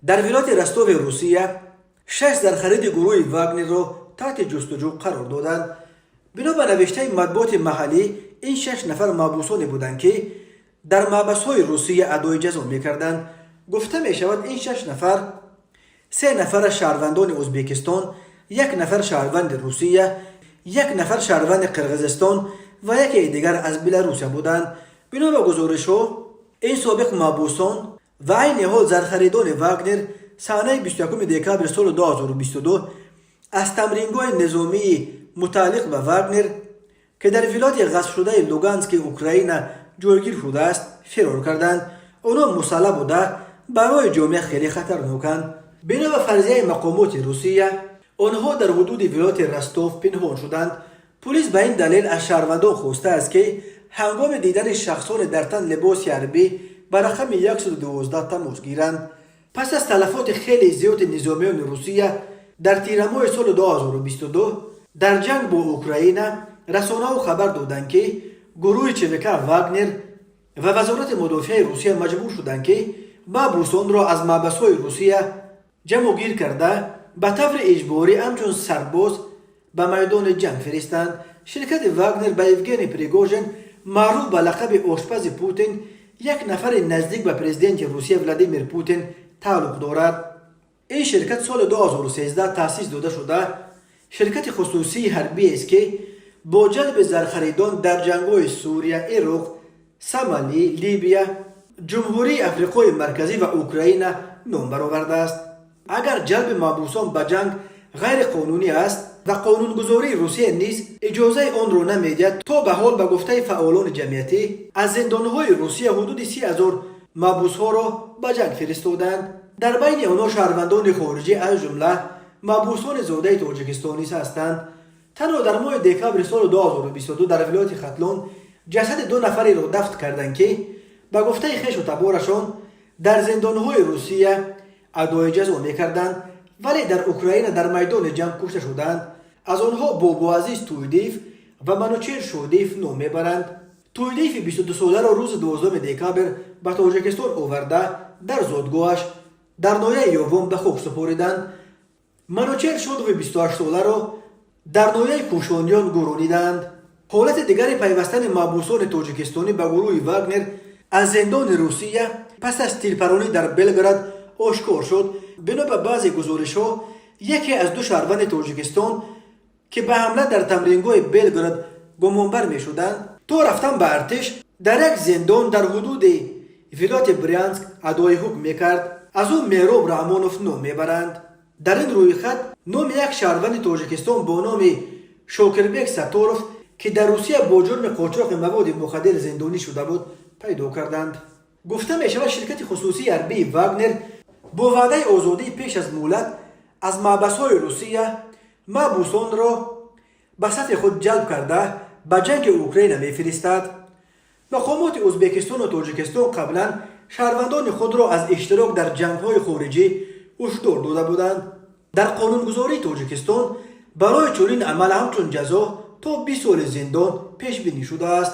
Дар вилояти Ростови Русия шаш зархариди гурӯҳи Вагнерро таҳти ҷустуҷӯ қарор доданд. Бино ба навиштаи матбуоти маҳаллӣ, ин шаш нафар маҳбусоне буданд, ки дар маҳбасҳои Русия адои ҷазо мекарданд. Гуфта мешавад, ин шаш нафар се нафара шаҳрвандони Ӯзбекистон, як нафар шаҳрванди Русия, як нафар шаҳрванди Қирғизистон ва якеи дигар аз Беларусия буданд. Бино ба гузоришҳо, ин собиқ маҳбусон ва айни ҳол зархаридони Вагнер санаи 21 декабри соли 2022 аз тамрингоҳи низомии мутааллиқ ба Вагнер, ки дар вилояти ғасбшудаи Лугански Украина ҷойгир шудааст, фирор карданд. Онҳо мусаллаҳ буда, барои ҷомеа хеле хатарноканд. Бино ба фарзияи мақомоти Русия, онҳо дар ҳудуди вилояти Ростов пинҳон шуданд. Пулис ба ин далел аз шаҳрвандон хостааст, ки ҳангоми дидани шахсоне дар тан либоси ҳарбӣ ба рақами 112 тамос гиранд. Пас аз талафоти хеле зиёди низомиёни Русия дар тирамоҳи соли 2022 дар ҷанг бо Украина, расонаҳо хабар доданд, ки гурӯҳи ЧВК Вагнер ва Вазорати мудофиаи Русия маҷбур шуданд, ки маҳбусонро аз маҳбасҳои Русия ҷамъугир карда, ба таври иҷборӣ ҳамчун сарбоз ба майдони ҷанг фиристанд. Ширкати Вагнер ба Евгений Пригожин, маъруф ба лақаби ошпази Путин, як нафари наздик ба президенти Русия Владимир Путин тааллуқ дорад. Ин ширкат соли 2013 таъсис дода шуда, ширкати хусусии ҳарбиест, ки бо ҷалби зархаридон дар ҷангҳои Сурия, Ироқ, Сомалӣ, Либия, Ҷумҳурии Африқои Марказӣ ва Украина ном баровардааст. Агар ҷалби маҳбусон ба ҷанг ғайриқонунӣ аст ва қонунгузории Русия низ иҷозаи онро намедиҳад, то ба ҳол, ба гуфтаи фаъолони ҷамъиятӣ, аз зиндонҳои Русия ҳудуди 30 000 маҳбусҳоро ба ҷанг фиристоданд. Дар байни онҳо шаҳрвандони хориҷӣ, аз ҷумла маҳбусони зодаи Тоҷикистон низ ҳастанд. Танҳо дар моҳи декабри соли 2022 дар вилояти Хатлон ҷасади ду нафареро дафн карданд, ки ба гуфтаи хешу таборашон дар зиндонҳои Русия адои ҷазо мекарданд, вале дар Украина дар майдони ҷанг кушта шуданд. Аз онҳо Бобоазиз Туйдиев ва Манучер Шодиев ном мебаранд. Туйдиеви 22-соларо рӯзи 12 декабр ба Тоҷикистон оварда, дар зодгоҳаш дар ноҳияи Ёвон ба хок супориданд. Манучер Шодови 28-соларо дар ноҳияи Кӯшониён гӯрониданд. Ҳолати дигари пайвастани маҳбусони тоҷикистонӣ ба гурӯҳи Вагнер аз зиндони Русия пас аз тирпаронӣ дар Белгород ошкор шуд. Бино ба баъзе гузоришҳо, яке аз ду шаҳрванди Тоҷикистон, ки ба ҳамла дар тамрингоҳи Белгород гумонбар мешуданд, то рафтан ба артиш дар як зиндон дар ҳудуди вилояти Брянск адои ҳукм мекард. Аз ӯ Мероб Раҳмонов ном мебаранд. Дар ин рӯйхат номи як шаҳрванди Тоҷикистон бо номи Шокирбек Сатторов, ки дар Русия бо ҷурми қочоқи маводи мухаддир зиндонӣ шуда буд, пайдо карданд. Гуфта мешавад, ширкати хусусии ҳарбии Вагнер бо ваъдаи озодии пеш аз муҳлат аз маҳбасҳои Русия маҳбусонро ба сафи худ ҷалб карда, ба ҷанги Украина мефиристад. Мақомоти Ӯзбекистону Тоҷикистон қаблан шаҳрвандони худро аз иштирок дар ҷангҳои хориҷӣ ҳушдор дода буданд. Дар қонунгузории Тоҷикистон барои чунин амал ҳамчун ҷазо то 20 соли зиндон пешбинӣ шудааст.